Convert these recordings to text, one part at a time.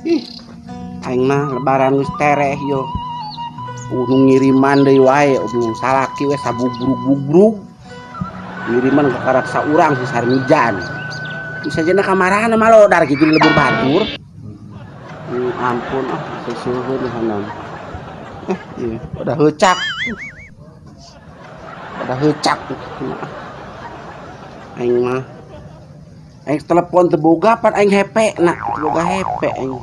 Ih, aing mah lebaran geus tereh yo. Nu ngiriman deui wae, nu salaki we sabugrug-bugrug. Ngiriman ka karak saurang si Sarmijan. Bisa jana kamarana malodar gitu di lebur batur. Ampun ah, seseuheun hanan. Iya, udah heucak. Udah heucak. Aing mah aing telepon teu boga pan aing HP na, teu boga HP aing.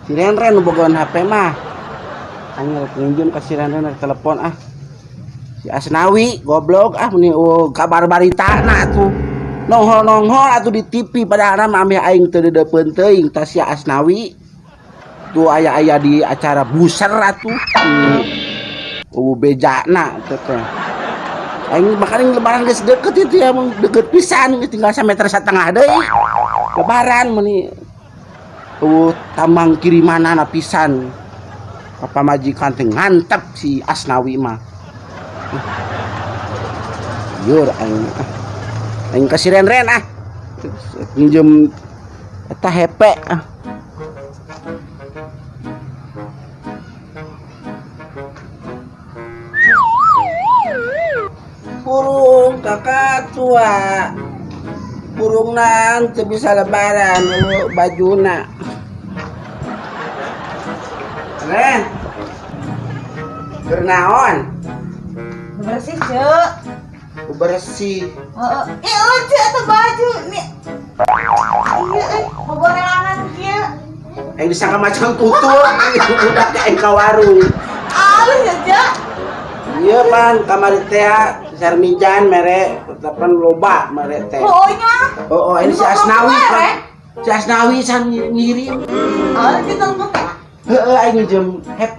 Si Renren nu bogaan HP mah. Aing rek nginjem ka si Renren rek telepon ah. Si Asnawi goblok ah meni oh, kabar baritana atuh. Nongol-nongol atuh di TV padahal mah ameh aing teu deudeupeun teuing tah si Asnawi. Tuh aya-aya di acara buser atuh. Oh bejana teh teh. Aing makanya lebaran geus deket itu ya, mun deket pisan geus tinggal sameter satengah deui. Lebaran meni eueuh tambang kirimanana pisan. Ka pamajikan teh ngantep si Asnawi mah. Yur aing ah. Aing ka si Renren ah. Minjem eta HP ah. Burung kakak tua, burung nanti bisa lebaran lu bajuna. Ren, bernaon? Bersih cek. Bersih. Heeh. Cek atau baju nih. Iya, bogorelangan kieu. Yang disangka macam tutul, itu budak teh ka warung. Alus ya, Cek. Iya pan kamari teh Sarmijan mere tepan loba mere teh. Oh nya. Oh, ini si Asnawi pan. Si Asnawi san ngirim. Oh, kita telepon teh. Heeh, aing nginjem HP.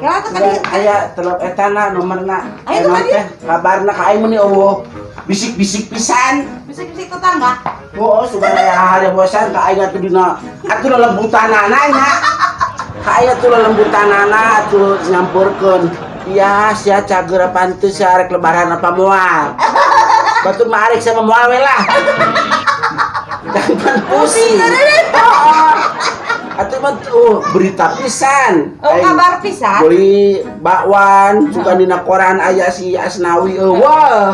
Ya, tuh tadi aya telep etana nomorna. Ayo tuh tadi. Kabarna ka aing meuni eueuh. Bisik-bisik pisan. Bisik-bisik tetangga. Oh, sugan aya hari bosan ka aing atuh dina atuh lelembutanana nya. Ka aing atuh lelembutanana atuh nyamperkeun. Iya, sia cager apaan teu sia arek lebaran apa moal. Batur mah arek sama moal we lah. Jangan pusing. Atuh mah tuh berita pisan. Oh, kabar pisan. Beli bakwan, suka dina koran aya si Asnawi eueuh.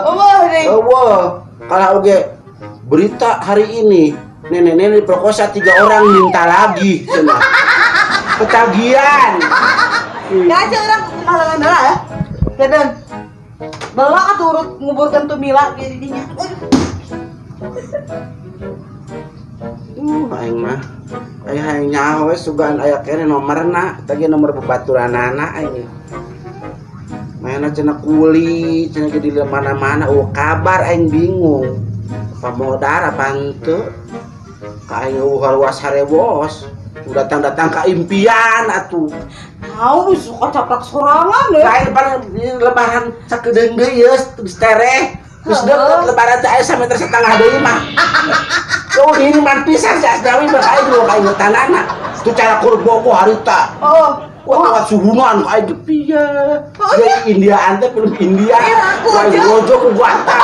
Eueuh deui. Eueuh. Kalah oge berita hari ini nenek-nenek diperkosa 3 orang minta lagi cenah. Ketagihan. Kaca orang kenalan heula ya. Kedeun. Bawa atuh urut nguburkeun tumila di dinya. Aing mah. Aing hayang nyaho we sugan aya keneh nomorna, eta ge nomor babaturanana aing. Mainna cenah kuli, cenah ge di mana-mana eueuh kabar aing bingung. Apa modar apa henteu? Ka aing eueuh haruas harewos. Datang-datang ka impian atuh. Tahu suka caplak sorangan deh. Lain pada lebaran sakedeung deui yeus geus tereh. Geus deukeut lebaran teh aya sameter setengah deui mah. Tuh ini man pisan si Asnawi mah aing lu ka ingetanana. Tuh cara kurbogo harita. Oh. Wah, tawat suhunan aing ge piye. Oh, iya. Jadi Indiaan teh film India. Iya, aku Aing aja. rojo ku guantang.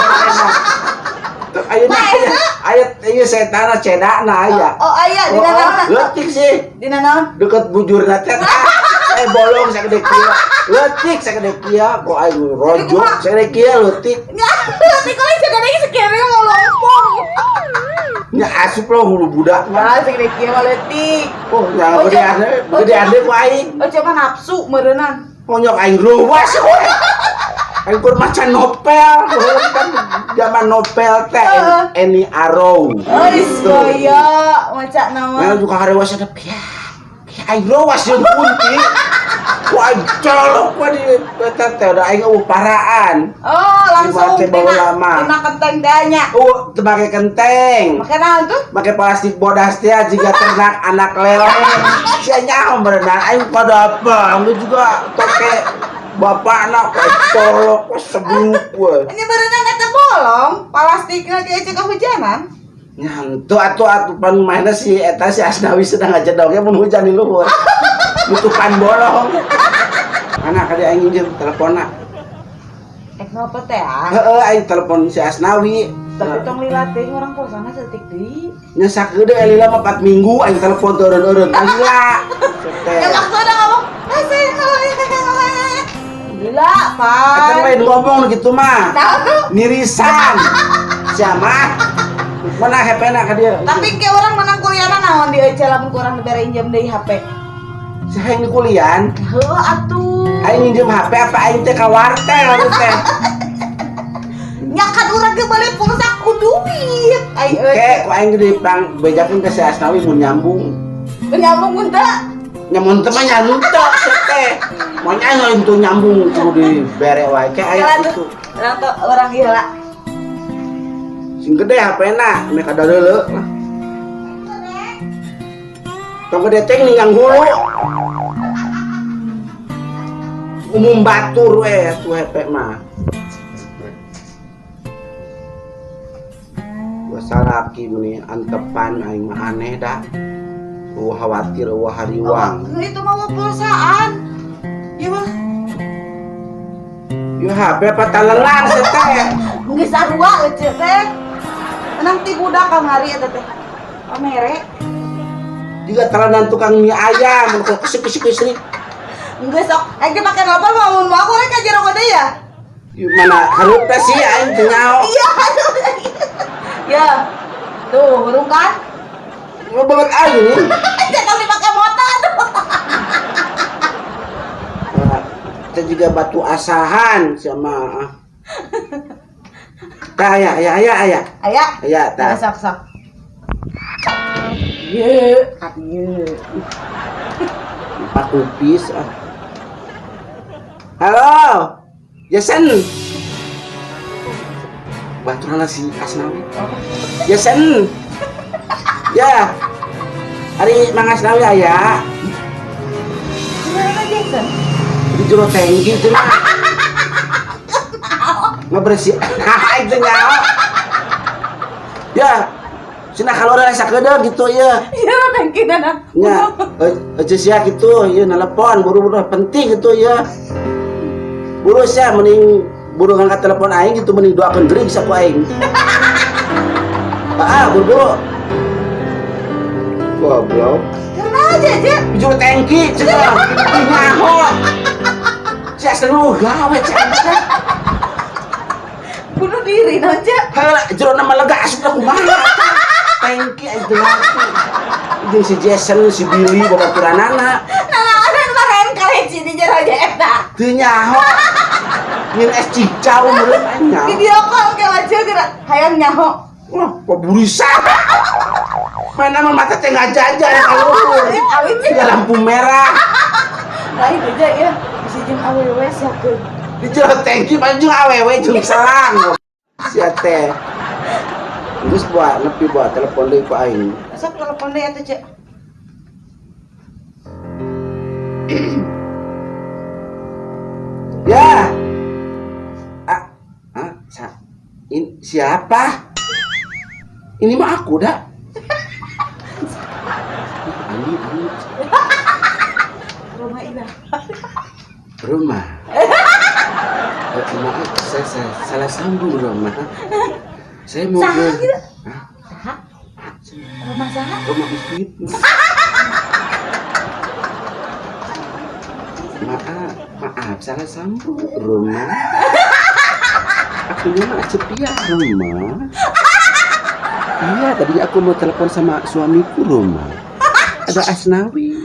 Tuh ayeuna Nah, aya ieu setana cedana aya. Oh, aya dina Oh, naon? leutik sih. Dina naon? Deket bujurna teh. Bolong sagede kieu. Leutik sagede kieu, kok aing rojo sagede kieu leutik. Nya, leutik kali sagede kieu sekieu ngolompong. Nya asup lo hulu budak. Wah, segede kieu mah leutik. Oh, nya gede ade, gede ade ku aing. Oh, coba nafsu meureunnan. Ponyok aing ruwas we. Aing kur maca novel, kan zaman novel teh Annie Arrow. Euis gaya maca nama. Nah, juga harewas ada pia. Aing ruwas jeung kunti. Ku aing colok we di eta teh da aing eueuh paraan. Oh, langsung Dibaca bawa lama. tina kenteng teh nya. Oh, teu make kenteng. Make naon tuh? Make plastik bodas teh jiga ternak anak lele. Sia nyaho berenang aing pada apa? Lu juga toke bapakna colok sebeluk we. Ini berenang eta bolong, plastikna ge cek kehujanan. Nyantu atuh atuh pan mainna si eta si Asnawi sedang ngajedognya mun hujan di luhur. Nutupan bolong. Mana kali aing nginjem teleponna. Napa teh ah? Heeh, aing telepon si Asnawi. Tapi tong lila teh urang pulsana saeutik deui. Nya sakedeung lila mah 4 minggu aing telepon teu eureun-eureun. Lila. Ya maksudna ngomong, "Ah, saya lila, Pak." Eta lain ngomong gitu mah. Tahu. Nirisan. Siapa? Mana HP-na ka dieu? Tapi ke orang menang kuliahna naon di eueuh lamun ku urang dibere injem deui HP. Si hayang di kuliah. Heuh atuh. Aing minjem HP apa aing teh ka wartel teh. Nya kan urang ge beli pulsa ku duit. Ai eueuh. Ke ku aing gede pang bejakeun ka si Asnawi mun nyambung. Nyambung mun teu? Nya mun teu mah nya henteu teh. Mun nya henteu nyambung kudu dibere wae ke aya kitu. Urang tuh urang ieu lah. Sing gede HP-na meh kadareuleuh lah. Tong gede teh ninggang hulu. Umum batur we tuh HP mah. Gua salaki meni antepan aing mah aneh dah. Eueuh khawatir eueuh hariwang. Oh, itu mah pulsaan. Ieu mah. Ieu HP apa talelan teh. Geus sarua eueuh teh. Menang ti budak kamari eta teh. Pamere. Juga talenan tukang mie ayam mun kesik-kesik-kesik. Geus sok, aing teh make nelpon mah mun aku rek ka jero deui ya. Mana hareup teh sih aing teu nyaho. Iya. Ya. Tuh, hurung kan? Lu banget aing. Jangan dipake motor. Kita juga batu asahan sama. Tah aya aya aya aya. Aya. Aya tah. Sok sok. Ye, ieu. Pak kupis ah. Halo, Jason. Baturan si Asnawi. Jason. Ya. Ari Mang Asnawi aya. Gimana Jason? Di jero tangki itu mah. Ngebersih. Itu nyaho. Ya. Cenah kalau ada sakedeung gitu ya. Iya, tangki nana. Nya, eueuh sia gitu, ieu nelepon buru-buru penting gitu ya. Buru sia mending buru ngangkat telepon aing gitu mending doakeun gering saku aing. Ah, buru-buru. Goblok. Karena aja aja. Juru tangki cenah. Nyaho. Sia seluruh gawe sia. Bunuh diri naon sia. Heula jero nama lega asup kumaha. Tangki aing teu ngarti. Jeung si Jason, si Billy babaturanana. Nanaonan maren kaleci di jero aja eta. Teu nyaho. Nyin es cicau meureun aing nyaho. Video call ke aja geura hayang nyaho. Wah, paburisan. Mana mah mata teh ngajajar ka luhur. Awit Di lampu merah. Lain aja ya, bisa jeung awewe sia keun. Di jero tangki mah jeung awewe jeung selang. Sia teh. Geus buat nepi buat telepon deui ku aing. Sok telepon deui atuh, Cek. Ya. Ah, ah, siapa? Ini mah aku dah. Andi, Andi. Rumah Ina. Rumah. Maaf, saya salah sambung rumah. Saya mau Saha ke gitu? Hah? Saha? Rumah saha? Rumah Ipit. Maaf, maaf, salah sambung rumah. Akunya mah Cepia rumah. Iya, tadi aku mau telepon sama suamiku rumah. Ada Asnawi.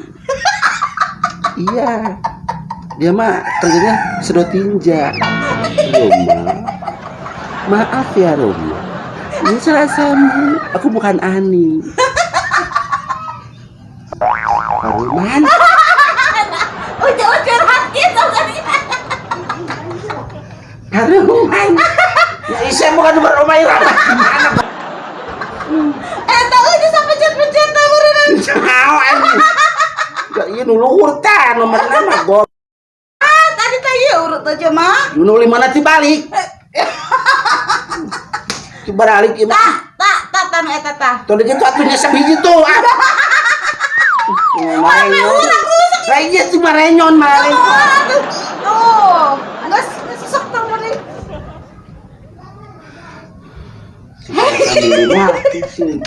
Iya. Dia mah kerjanya sedot tinja. Rumah. Maaf ya Roma. Ini salah sambung. Aku bukan Ani. Paruman. Ujar-ujar hati sama dia. Paruman. Ya saya bukan berumah Roma. Gimana? Tahu aja sampai pencet-pencet tahu beneran. Jauh anjing. Ya iya nu luhur tah nomor nama gua. Ah, tadi tadi urut aja mah. Nu lima nanti balik. Coba balik ieu mah. Tah, tah, tah, tah, eta tah. Tong dikitu atuh nya sabiji tuh. Ah. Marenyon. Lah iya sih marenyon marenyon. Tuh, geus geus sok telepon deui. Si Ambil sih.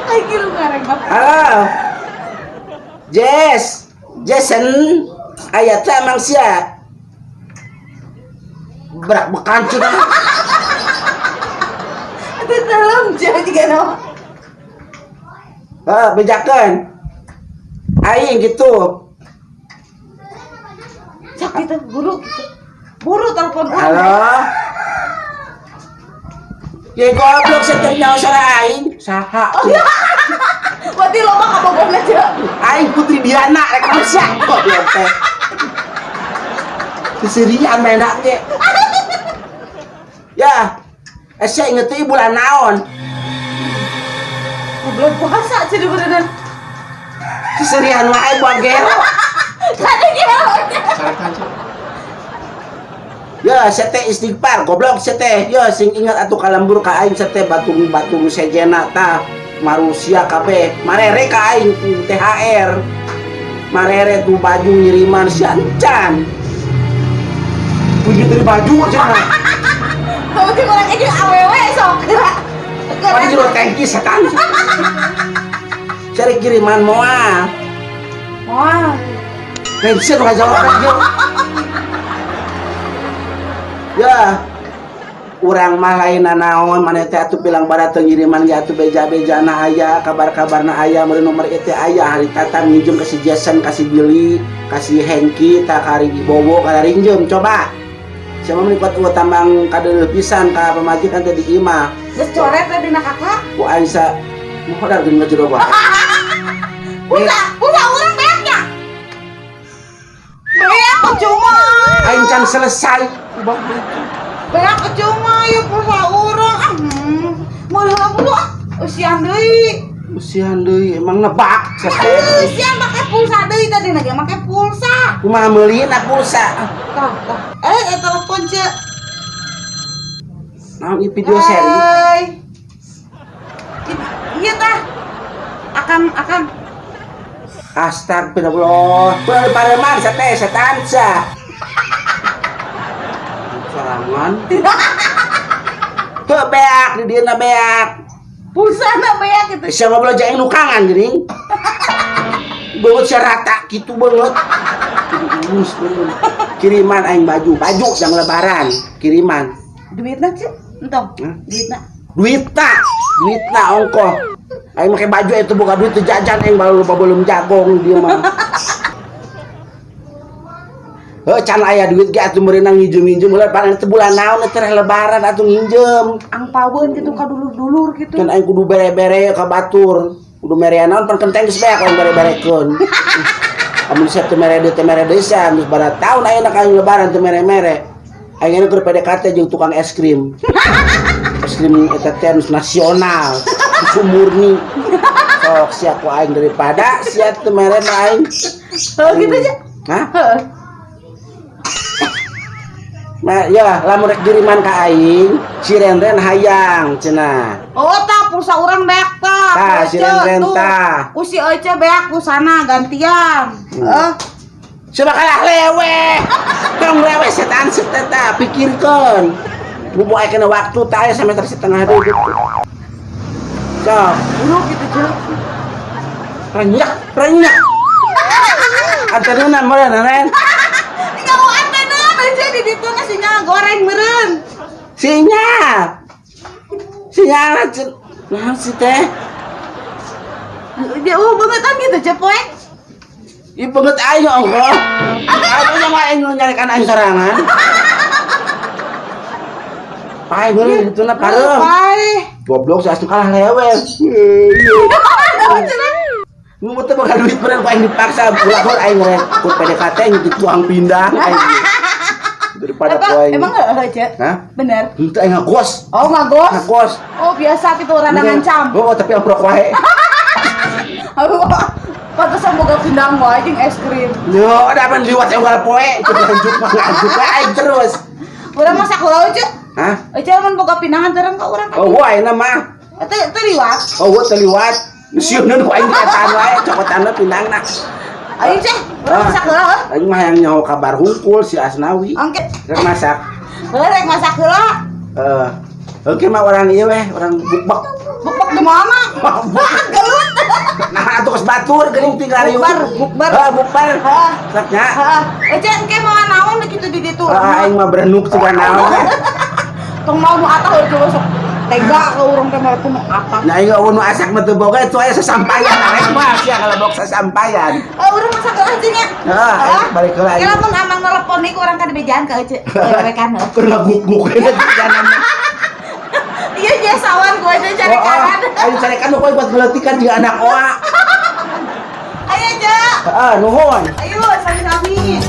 Lagi lu ngareng banget. Halo. Jess, Jason, aya teh emang sia. Berak bekancut. Itu tolong jauh juga no. Heh, bejakeun. Aing gitu. Sok gitu, buru gitu. Buru telepon urang. Halo. Ya goblok sia nyawa suara aing. Saha? Oh, iya. Berarti loba kabogona aja. Aing Putri Diana rek sia. Goblok teh. Seserian mainak ge. Ya. Sia inget teh bulan naon? Bulan puasa sih beneran. Seserian wae buang gero. Kada gero. Ya, sia teh istighfar, goblok sia teh. Ya, sing ingat atuh kalembur ka aing sia teh batung-batung sejena tah. Marusia kabeh, marere ka aing THR. Marere tuh baju ngiriman sia encan. Puji dari baju cenah. Kamu sih orang ini awewe sok gerak. Mana jero tangki setan. Cari kiriman moal. Moal. Pensiun ka jawab aja. Ya, urang mah lain nanaon maneh teh atuh bilang bara teu ngiriman ge atuh beja-bejana aya, kabar-kabarna aya, meuli nomor ieu teh aya, hari tatang nginjem ka si Jason, ka si Billy, ka si Hengki, tah ka Rigi Bowo, ka rinjem coba. Siapa mah kuat eueuh tambang kadeuleuh pisan ka pamajikan teh di imah. Geus coret teh dina kakak. Ku aing sa mohodar geuning ngajero bae. Pulsa, pulsa urang beak nya. Beak cuma. Aing can selesai. Beak cuma ieu pulsa urang. Ah, meuli heula bulu ah. Eusian deui. Eusian deui emang nebak. Eusian make pulsa deui tadi na ge make pulsa. Kumaha meulina pulsa? Tah, tah. Telepon ce. Naon ieu video seri? Iya tah. Akan akan. Astagfirullah. Bener pareman sate setan sa. Sorangan. Tuh beak di dieuna beak. Pulsana beak gitu. Sia ngobrol jeung nukangan geuning. Beungeut sia rata kitu beungeut. Kiriman aing baju, baju jang lebaran, kiriman. Duitna ce? Entong. Duitna. Duitna, duitna ongkoh. Aing make baju itu boga duit teu jajan aing baru belum jagong dia mah. Heuh can aya duit ge atuh meureunang nginjem-nginjem heula panen teh bulan naon teh lebaran atuh nginjem. Angpaweun kitu ka dulur-dulur kitu. Kan aing kudu bere-bere ka batur. Kudu mere naon pan kenteng geus beak aing bere-berekeun. Amun sia teu mere deui teu mere deui sia geus bara taun ayeuna ka aing lebaran teu mere-mere. Aing keur PDKT jeung tukang es krim. Es krim eta teh nasional. Susu murni. Sok sia ku aing daripada sia teu mere mah aing. Heuh kitu nya. Hah? Heuh. Nah, ya, lamun rek kiriman ka aing, si Renren hayang cenah. Oh, tah pulsa urang beak tah. Tah, si Renren tah. Ku si Ece beak pulsana gantian. Heeh. Coba kalah lewe. Tong lewe setan seteta pikirkeun. Bubu aya kena waktu tah aya sameter setengah deui gitu. Sok, buru kitu jeung. Renyak, renyak. Anteuna meureun, Ren. Di ditu na sinyal goreng meureun. Sinyal. Sinyal naon sih teh? Jauh bangetan gitu cepoek. Ieu banget aing ongkoh. Aku sama aing nu nyarekan aing sorangan. Pae beuleuh dituna pareum. Pae. Goblok si asup kalah lewe. Mun teu boga duit meureun ku aing dipaksa ulah aing rek ku PDKT dituang pindah aing. Daripada poin. Emang enggak aja? Hah? Bener. Henteu aing ngagos. Oh, ngagos. Ngagos. Oh, biasa kitu rada ngancam. Oh, tapi amprok wae. Pantesan boga pindang wae jeung es krim. Yo, da pan liwat unggal poe, lanjut mah lanjut wae aing terus. Urang masak heula euy. Hah? Euy mun boga pindangan tereng ka urang. Oh, wae na mah. Teu teu liwat. Oh, teu liwat. Sieun ku aing kataan wae, cokotanna pindangna. Ayo ceh, urang masak heula heuh. Aing mah hayang nyaho kabar hungkul si Asnawi. Angke. Rek masak. Heuh rek masak heula. Heeh. Oke mah urang ieu weh, urang bukbak. Bukbak di mana? Gelut. Nah, atuh kos batur geuning tinggal riuk. Bukbar, bukbar. Heeh, bukbar. Heeh. Sok nya. Heeh. Ece engke mau naon kitu di ditu. Ah, aing mah berenuk siga naon teh. Tong mau nu atah euy sok tega ka urang teh malah nu atah. Nah, aing eueuh nu asak mah teu boga itu aya sasampayan arek mah sia kalau bok sasampayan. Eh, urang masak heula aja nya. Heeh, aing balik heula aing. Kira mun amang telepon ieu urang ka dibejaan ka Ece. Wewe kan. Heuh. Keur ngaguk-guk jalan. Iya, dia sawan gua aja cari kanan. Ayo carekan nu buat ngeletikan juga anak oa. Ayo, Ece. Heeh, nuhun. Ayo, sami-sami.